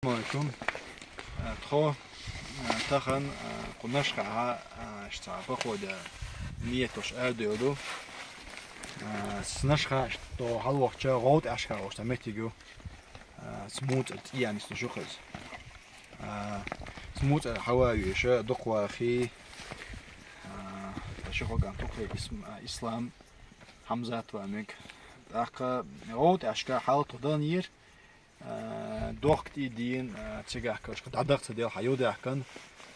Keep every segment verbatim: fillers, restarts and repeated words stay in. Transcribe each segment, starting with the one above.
Алейкум. Э, тхо, э, тахан, э, кху Нашхахьа, э, иштта цхьа поход де нийят долуш арадевлла ду. Э, цу Нашхахьа иштта хьалвахча ГӀовтӀаьшка волуш цхьа меттиг ю. Э, цу муцӀа тӀе а нислуш ю хаза. Э, цу муцӀа хьаван веша дукха вахий, э, ши хӀокху кӀант Туххе Ис-, э, Ислам, Хьамзат ван мега. ТӀаккха ГӀовтӀаьшка хьалатуху дан йира, а, дохка тӀе а дийна, а, цигахь кхачка дӀадаха ца делла хьан юдаьхкан.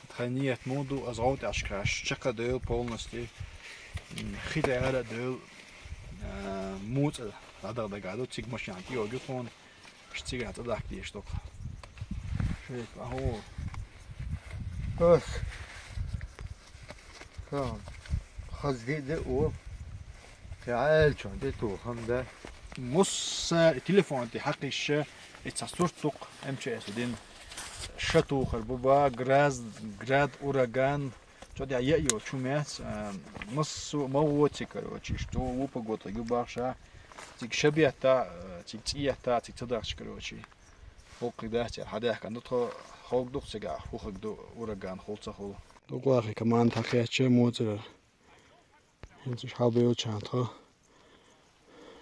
Тхан нийят муха ду, аса ГӀовтӀаьшка чекх а девлла полностью, м, хи тӀе ара а девлла, а, муцӀа дӀадаха дагахь ду, цига машина тӀе йогу тхуна, аш цигахь цӀа дахка дезаш ду-кх. Шайх, ахьо. Ас. Хан. Хаза де де о. Кхин Ӏаьллачунна де тухам да. Муссар телефон тӀе хьакхиша, и цхьа сурт ду-кх, М Ч С дина. Ша тухар бу ба, град, град, ураган, чӀо тӀехь яа йолчу меца, а, массо а ма воци, короче, иштта ву погода ю бахша. Цига ша бетта, а, цига цӀе етта, цига ца дахча, короче. ХӀокхуьнга дац аьлла, хьан даьхкан ду тхо, хӀокхуьнга ду-кх цигахь, хӀокхуьнга ду ураган, хул ца хул. Дукха вахий команда хьакхечча моцӀарара. ХӀинца уьш хьалабевллачхьана тхо.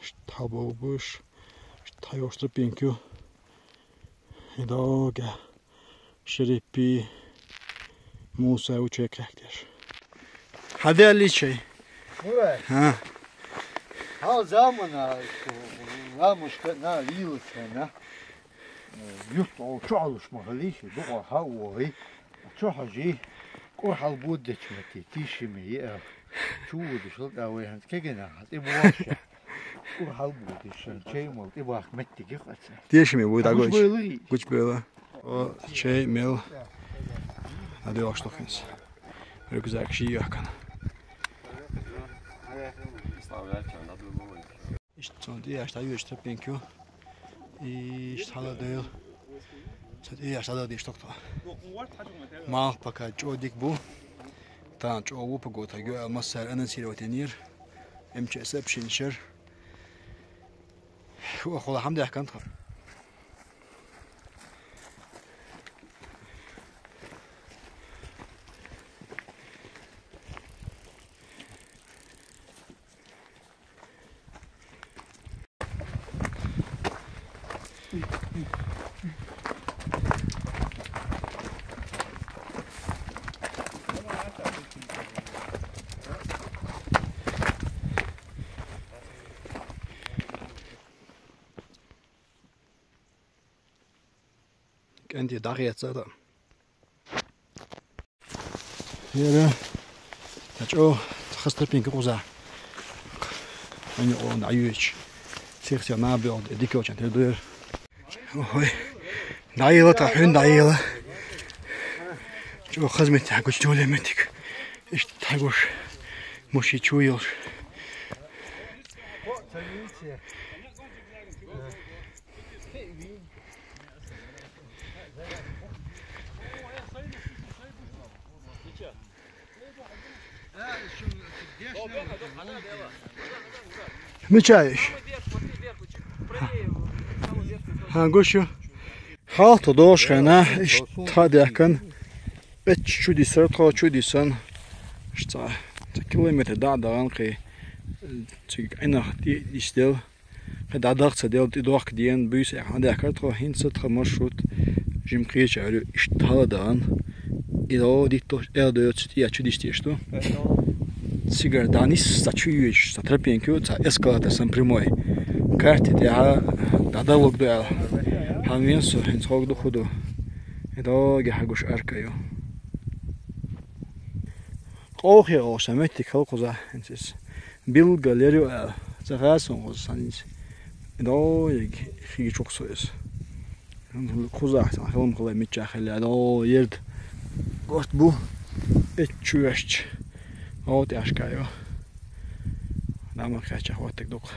Иштта хьалабовлуш, иштта хьайолуш тропинка ю. И догга Шериппи, Муса ву чекхехкаш. Хьан де аллий чай? Мура? ХӀан. Хьал замана, ламушка на, лилаца на. Юрт о чу хьалуш ма хилий, дукха хьа вогӀий. Чу хьажий, кӀур хьалбуддечу метте, тишиме еа. Чу вудуш хилла тӀа вай хӀанз кегина, хьан тӀе бохуш. КӀур хьалбуддеш, чай мол тӀе бахка меттиг ю-кх аса. Тешаме вуй дӀагойтуш. Гучбойла. Гучбойла. О, чай мел. ДӀадоьлхуш ду хӀинца. Рюкзак ший йоьхкана. Иштта цунна тӀе еш дӀайоьдуш тропинка ю. И иштта хьала а девлла. Сан тӀе еш дӀадала дийш тохто. Малх пока чӀо дика бу. Тан чӀо ву погода ю, массара анонсировать йинера. М Ч С сообщение шер. Ху ахула хьамдаьхкан тхан. КӀентий дӀахеццара. Яра. Та чӀо, хаза тропинка кхуза. Ани он дӀаюьйч. Сих сих наб йолу, дика йолчун тера дуьйр. Охой. ДӀаела, та хьуьн дӀаела. ЧӀо хаза меттиг, гучу туле меттиг. Иштта тхьагуш. Муши чу йолуш. Мича иш? ХӀан, гуш ю. Хьалха догӀуш хенахь, иштта тхьа а даьхкина, эцча чу дисира тхо, чу дисан. Иштта цхьа, цхьа километр дӀа а дахана кхин, цига Ӏинах тӀе а дисделла. Кхин дӀадахка ца делла, тӀедохка дена, буьйса хьан даьхкара тхо, хӀинца тхан маршрут жима кхечара ю, иштта хьала а дахана. И дӀо дитталгаш эр доьцу, тӀе чу дистеш ду. Цигара дӀанисса цхьа чу йоьдуш, цхьа тропинка ю, цхьа эскалатор санна прямой. Карти тӀехь дӀадалург ду аьлла. Хьан вен со, хӀинца хӀокху ду хӀу ду. И дӀоге хьагуш арка ю. Къовхе олуш сан меттиг хала кхузахь, хӀинца иза. Билггал яр ю аьлла, ца хаьа суна кхуза сан иза. ДӀояг хи чу кху со иза. Кхузахь сан хилма хала миччахь хилла, дӀо ерда. Горт бу, эцчу ваьшча. ГӀовтӀаьшка ю. Намар кхаьчча хӀоттаг дукха.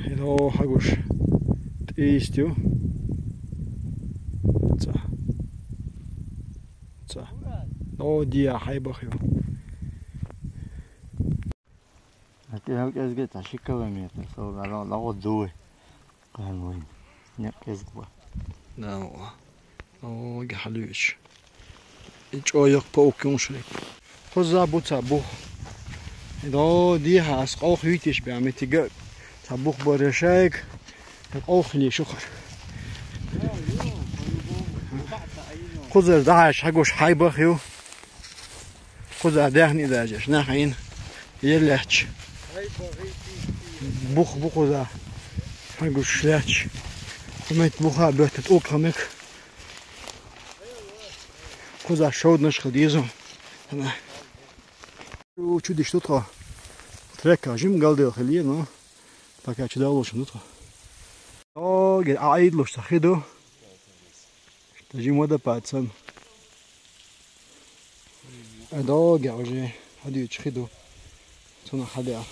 ХӀинца хьо хьагуш тӀийста ю. Ца. Ца. О, диа хьайбах ю. КӀезга цхьа ши километр, со гӀо дуй. Кхана вайн. Некъ кӀезга бу. Да, ва. О, ге хьалуьйчу. И чӀогӀа йоккха паук ю шуьга. Кхуза буца бух. До дехьа ас къовха витиш бен меттига. Ца бух баре шайг. Къовха хили шухар. Кхузара дахьаш хьагуш хьайбах ю. Кхуза даьхни дажеш, нахьийна. Ер лаьтташ. Бух бу кхуза. Хьагуш лаьтташ. Хьамайт буха бетта тӀулг хамек. Кхуза шовданаш хила дезу. Ана. Чу диш ду тхо. Трека жим галдел хили, но пока чу далуш ду тхо. О, ге, а, айдлуш ца хи ду. Та жим водопад сан. Э, догӀа уже хьадуьйцуш хи ду. Цунах хьадаьлла.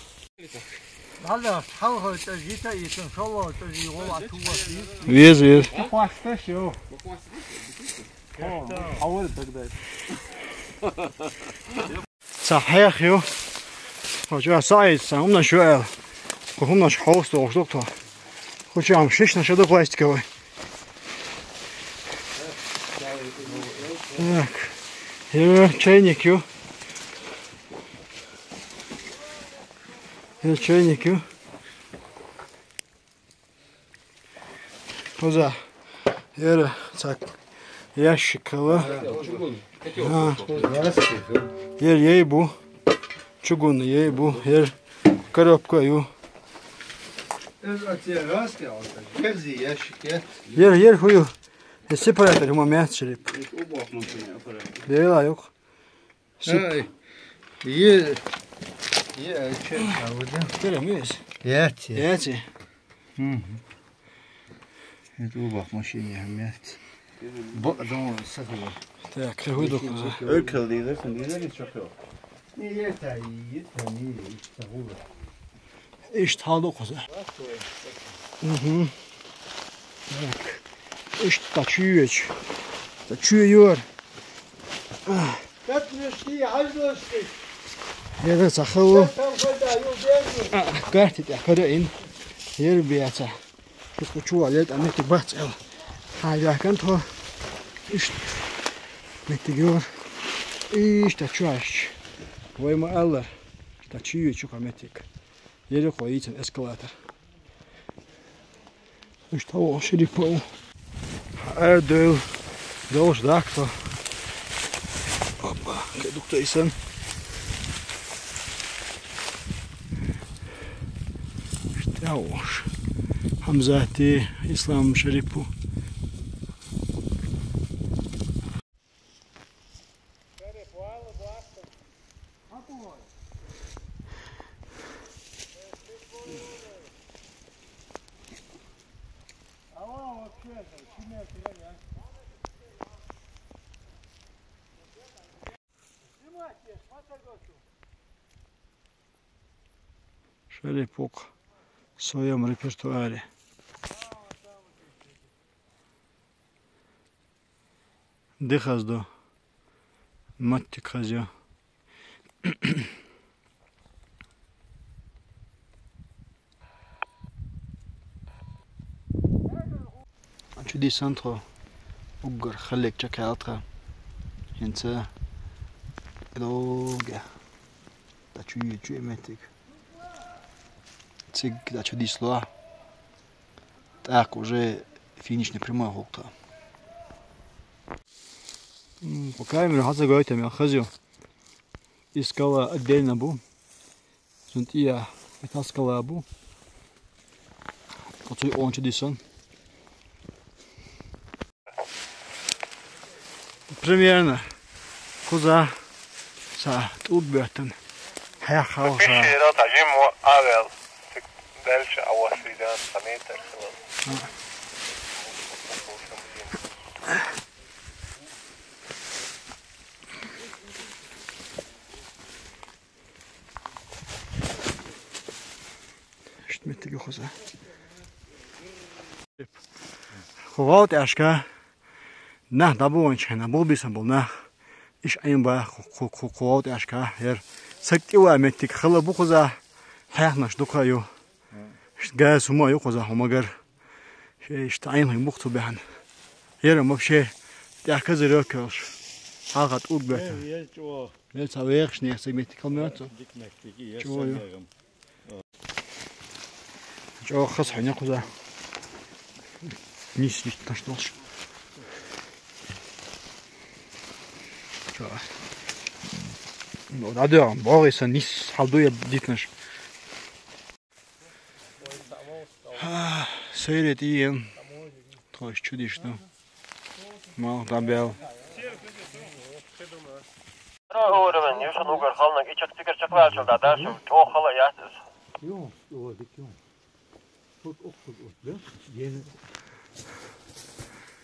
Дала хьалха тӀе жита и сан шолла тӀе жи гӀола тува. Веза, веза. Хьавар тогда. Ца хьех ю. Хо чу саиц сан умна шу аьлла. Кху хӀуманаш хьовса дохуш ду тхо. Кху чу хӀума шишна ша ду пластиковый. Так. Ер чайник ю. Ер чайник ю. Кхуза. Ер цхьа ящик хила. А. Ер ей бу. Чугун ей бу. Ер коробка ю. Ер, ер хӀу ю. Ер сепаратор хӀума меца шарип. Дела юк. Ай, е, е, а чё, а вот, да? Тера мес. Яти. Яти. Мгм. Это убах машине, а мет. Бо, дом, сахуба. Так, ты выдох. Öyle kırıldıydı, sen değil mi çok yok? Не, это, и это, не, это, Иштта хьал ду кхуза. Мгм. Так. Иштта та чуьйечу. Та чуьйор. Яра ца хаву. А, карти тӀе кара ин. Ер беца. Шуьца чу вале, тӀа меттиг бац эл. Хьан яхкан тхо. Иштта. Меттиг йор. Иштта чу аьшча. Вай ма алла. Та чуьйечу кху меттиг. Ери кхо йийцина эскалатор. Уьш тхьо воху шерифа ву. Эр дойл, долуш даккха. Опа, кхин дукха тайсан. Уьш тхьо вохуш. Хьамзати, Ислам шерифа ву. Шерифа ву-кх в своём репертуаре. Де хаза ду. Маттиг хаза ю. Чу диссан тхо. Уггар халлег чекхаьлла тхан. ХӀинца логе. Та чу ю, чу ю меттиг. Цига та чу дисло. ТӀаккха уже финишная прямая гӀуллакх. М, по камере хьан ца гойту, мел хаза ю. И скала отдельно бу. Цунна тӀе металл скала бу. Оцу и ончу дисан. Примерно. Кхуза ца тӀулг беттан. Хьех хьалха. Пещера тажим ва авел. Дальше а у вас видео ца метр хилар. Иштта меттиг ю кхуза. Кху гӀов тӀаьшка нах дӀабоьлхучу хенахь, бу бисан болу нах, иша Ӏийна баха кху, кху, кху, кху гӀов тӀаьшка, хӀара саг тӀе ван меттиг хала бу кхуза, хьехнаш дукха ю. Иштта газ хӀума а ю кхуза, хӀума гар. Шен иштта Ӏийна хӀума бу-кх цу баьхьана. Ерам вообще тӀехь козырёк йолуш. Хьалха тӀулг бетта. Э, еза чӀогӀа. Еза ца вехаш, нех ца меттиг хила моьтту. Дика меттиг, еза чӀогӀа ю. Сан ерам. ЧӀогӀа хаза хьуьнар кхуза. Нис дитнаш долуш. Чо. Ну, да, да, богӀий сан нис хьал дуй дитнаш. Ха, сайре тӀеена. Тхойш чу диш ду. Малх дӀабел. Уровень, юшан угар халнаг, и чат тигр чат валчал да, да, шо, чо хала яц. Ю, ю, дик ю. Тут оккуд ут, да? Ен.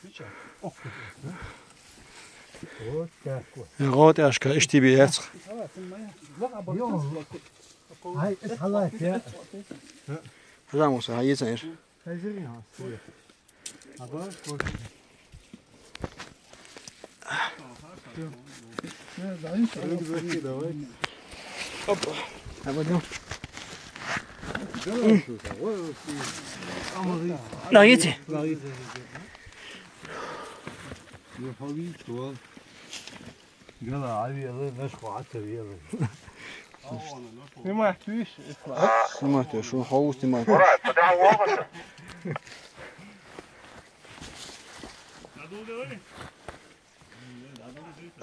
Мича, оккуд ут, да? Вот так вот. Э, гӀо тӀешка, ишти бияц. Ай, эс халат, я. Хаза Муса, хьан йийца эр? Хаза йийца. Аба, кошка. Всё, давай. Оп. Обойдём. Давай, слушай, вот, вот, вот. Давайте. Давай. Гала, а вела, наш хватит, вела. Снимать, видишь, Ислам? Снимать, я шо, хау снимать.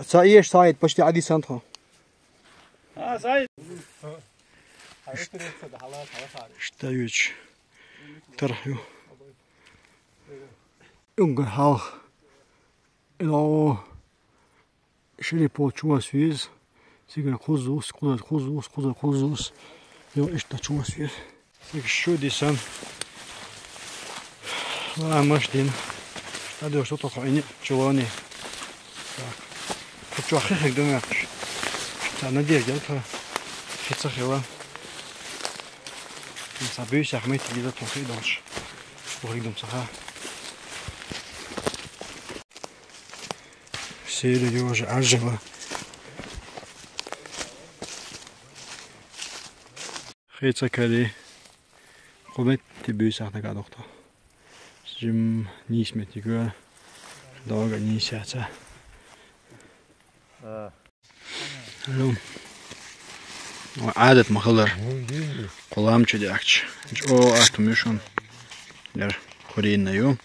Ца еш, Саид, почти один сантиметр. А, Саид. Что ючи? Тархю. Юнга халх. Ило. Шире пол чувас виз. Сигар кхузус, кхузар кхузус, кхузар кхузус. Йо, иштта чувас виз. Сиг шу дисан. Ла маш дин. Адо что-то хойни, чулони. Так. Хочу ахи хиг думаешь. Та надежда, это хица хила. Сабюсь ахмет, где-то хи дальше. Хиг дум саха. Серьёжа, ажила. Хеца кари. Кху метте буьйсах дага дохто. Жим нийс меттиг вара. Дага нийсаца. Алло. Ва Ӏадат ма хилар. Кху лам чу даьхкича. ЧӀо аттум ю шун. Яр курина ю.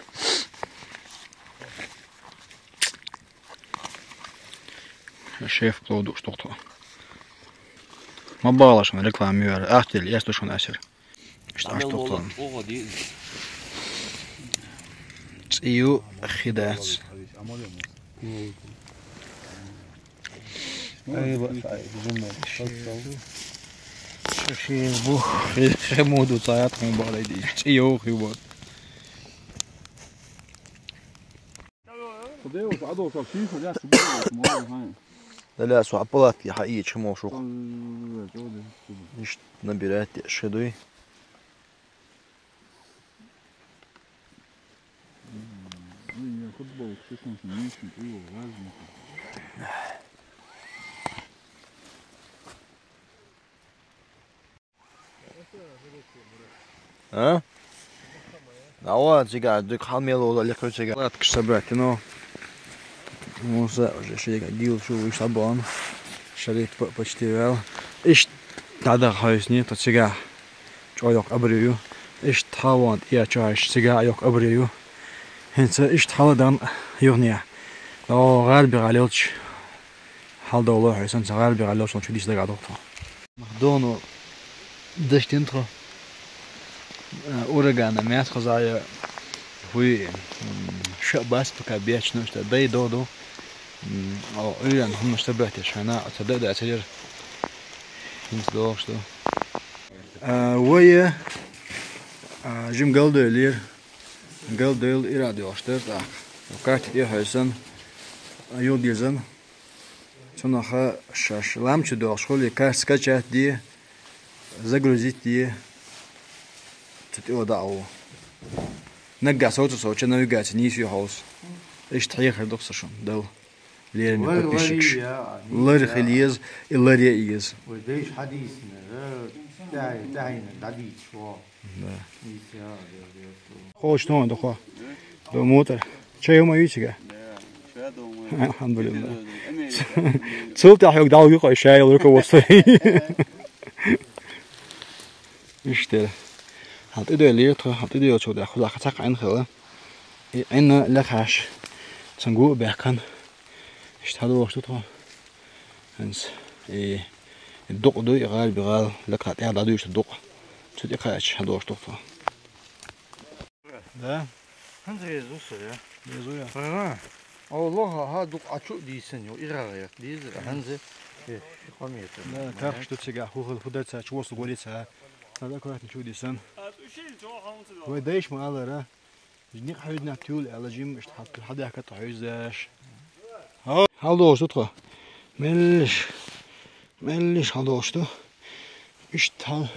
Шеф плов душ тухту. Ма бала шун реклама юар. Ахтел, яс ду шун асир. Иштта аш тухту. ЦӀию хи дац. Ай, ба, ай, жумма. Ши бу, хи, хи муду цаят хун барайди. ЦӀию хи бу. Даля, со аппалат я хьаийча хӀума шух. Иштта набирать деш хи дуй. А? Ава, цига, дик хьал мел ола лекху цига. Латкаш собрать, но. Муса уже шега гил шу виш абон. Шарик п-, почти вел. Иш тада хойсни, то цига. ЧӀо йоккха абрию. Иш тхаван я чаш цига йоккха абрию. ХӀинца иш тхаладан юхния. О, гӀарби гӀалилч. Хьал долу хьо санца гӀарби гӀалло шун чу дис дага дохту. Доно дашдин тхо. Урагана мяс хозая хуй, м, ша бас пока бечну, что дай доду. М, о, уйран хумна что бахте шана, а тогда да церер. Хинс дол, что. А, вая, а, жим галдой лир. Галдой ил ирад йош дер, так. Катит и хьойсан. А, юл дизан. Цунаха шаш лам чу дохуш хули, каш скачать де, загрузить де, цу тӀе дӀа а ву. Наггахь соцу со, ча навигаци нийса ю хьовса. Иштта хьехар ду-кх сан шуна, Далла. Лераме подписчикаш. Лар хила еза, и лар е еза. Вай дайша хьадийсина, э, тӀаьхьа, тӀаьхьа дӀадийцаш ву. Да. Нийса я, я, я, я. Хо, что он такой? Да, мотор. Чай хӀума юй цига? Да, чай дома. Алхьамдулилла. Цул тӀехьа хьог далгӀа юкъа шай руководство. Иштта. ХьалтӀи дой лир тхо, хьалтӀи дой цо дӀа хуза хацакх Ӏин хила. И Ӏина лакхаш. Цангу бехкан. Иштта хьадолуш ду тхо. ХӀанз и дукъ ду, и гӀар бигӀал, лакха тӀехьа дӀадуьйш дукъ. Цу тӀе кхаьча хьадолуш ду тхо. Да? ХӀанз реза ву со, я? Реза ву, я? Ага. О, лоха, ха, дукъ а чу дийсан, йо, ирара, диза, хӀанз, э, ши километр. Да, карш ду цига, ху-, ху-, ху даца, чу восу горица. Надо аккуратно чу дийсан. Вай дайш ма алара. Жник хьуьдна тюл, ала жим, ишт хьад-, хьадахка тхьуьзаш. Хьал-, хьал долуш ду тхо. Меллиш. Меллиш хьал долуш ду. Ишт хьал.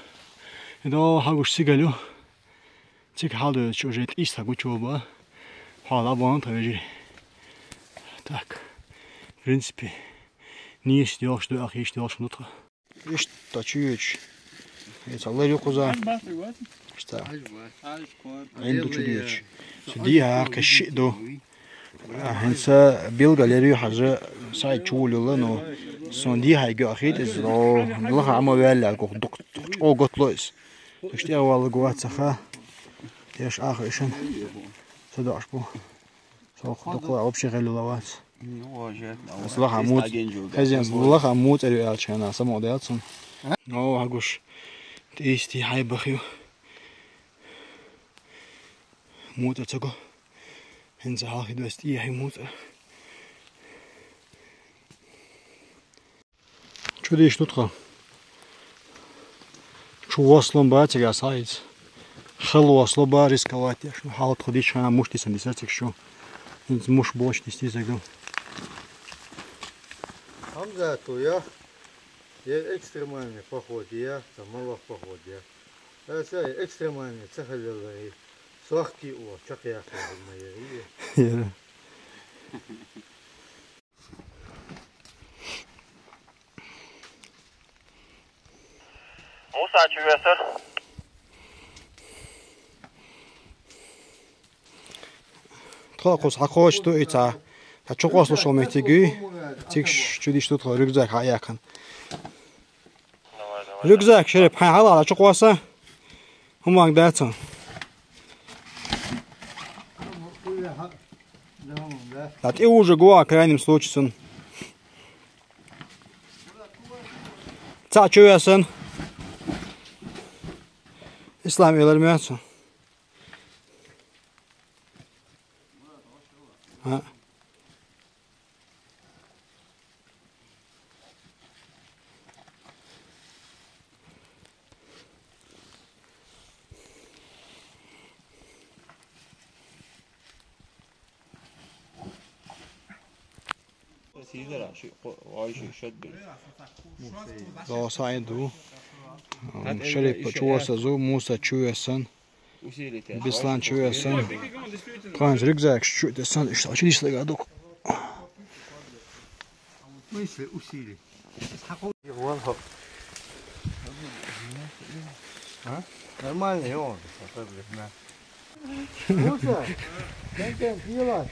Идо хьагуш сигалю. Цик хьал дойлачу уже тӀийста гучу ба. Хьал абон тхо вежи. Так. В принципе, нийс делш ду, ахиш делш ду тхо. Иштта чуьйчу. Эца лар ю кхуза. Иштта. Ӏин ду чу дечу. Цу дийхьа кхин шиъ ду. А, хӀинца билгал лер ю хьажа, сай чу вулила, ну, сон дийхьа гео ахийта иза, о, лаха Ӏама ваьлла гух, дукх, чӀо готло иза. Иштта валла гуа цаха. Теш аха ишан. Ца дош бу. Сох дукха вообще гӀелла вац. Ну, уже. Ас лаха муц-, хезен лаха муцӀар ю аьлча хьена, само даьлцун. О, хьагуш. ТӀийсти хьай бахю. МуцӀар ца го. ХӀинца хьалхи дойс тӀе хьай муцӀар. Чу дийш ду тхо? Чу вослон ба цига схьаийца. Хала восло ба рисковать еш. Ну, хьал тхо дийш хана муш дисан диса цига чу. ХӀинца муш боч дис диса гу. Хамзату я, я экстремальный поход, я, там мало поход, я. Я, я экстремальный, ца халила, и сохки о, чакъ я, я. Муса чу весар? Тхо кхус хьакхочу ду и ца. Ца чу къослушал меттиг юй. Цигш чу диш ду тхо рюкзак хьа яьккхана. Рюкзак, Шереп, хьайн хьалала чу къоса. ХӀуманг дац он. Да, тӀе уже гуа, крайним случае сон. Ца чу ясан. Ислам элар мянцу. А. Ло сайду. Шериф чуваса зу, Муса чуясан. Бислан чуясан. Кханз рюкзак чу тесан, ишта чу диш лега дук. В смысле усилий? А? Нормально, он. Слушай, как там дела?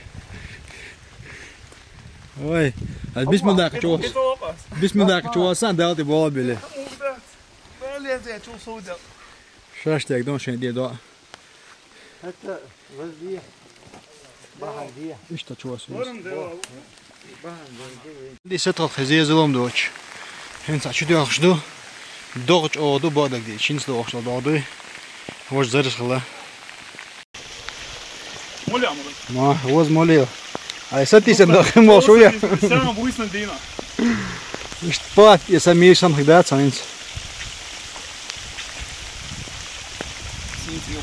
Ой, а бисмилла чувас. Бисмилла чувасан, дал ты болбили. Шаш так дон шен дедо. Это возьми. Баханди. Ишта чувас. Ди сетал хезезелом доч. ХӀинца чу доьлхуш ду. ДогӀа чӀогӀа ду, бадаг ди. Чинца догӀуш догӀа дуй. Вож зарис хала. Моля, молодец. Ма, воз молил. Ай, сатисен да, мол, шуя. Сам буйсна дина. Ишт пат, я сам мир сам хигда цанинц. Синц ю.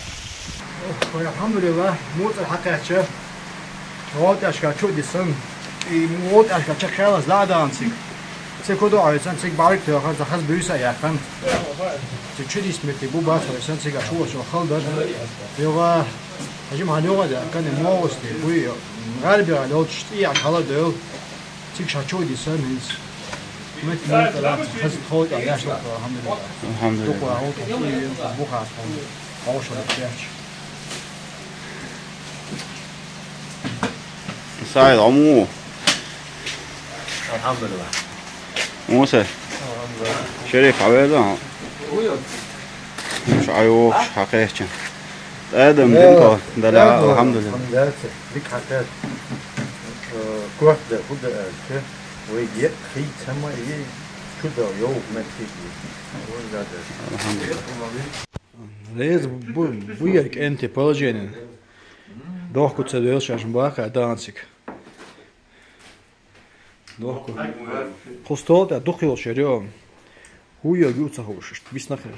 Ой, алхьамдулиллах, муцӀар хьакхаьчча. ВотӀашка чу дисан. И вотӀашка чакхалас да дан циг. Циг кудо айсан, циг барик тохар, захаз буйса яхан. Циг чу дис мети бу бац айсан, циг а чу ошо халдар. Йога, хажим хал йога да, кане мовсти, буй, гарби а лёч, и а хала дөл. Циг ша чу дисан, инс. Мет, мет, хаз хол, а яш, алхамдулиллах. Алхамдулиллах. Дуква, хол, хол, бухас, хол. Хол, шо, яш. Тай, аму. Алхьамдулиллахь. Муса. Алхьамдулиллахь. Шериф, хьавер дан? Уйо. Шу айо, хьакхечен. Адам, э, динко, дала, э, алхьамдулиллахь. Алхьамдулиллахь. Дик хьакхет. Э, кот да, худа, э, ке. Вай е, хи, цама, е, чудо, йо, мекки. Вай да, да. Алхьамдулиллахь. Рез бу, бу я кенте положение. Дохку ца дел шаш бака данцик. Дохку. Хустол та духил шерё. Хуя гуца хош, бис нахер.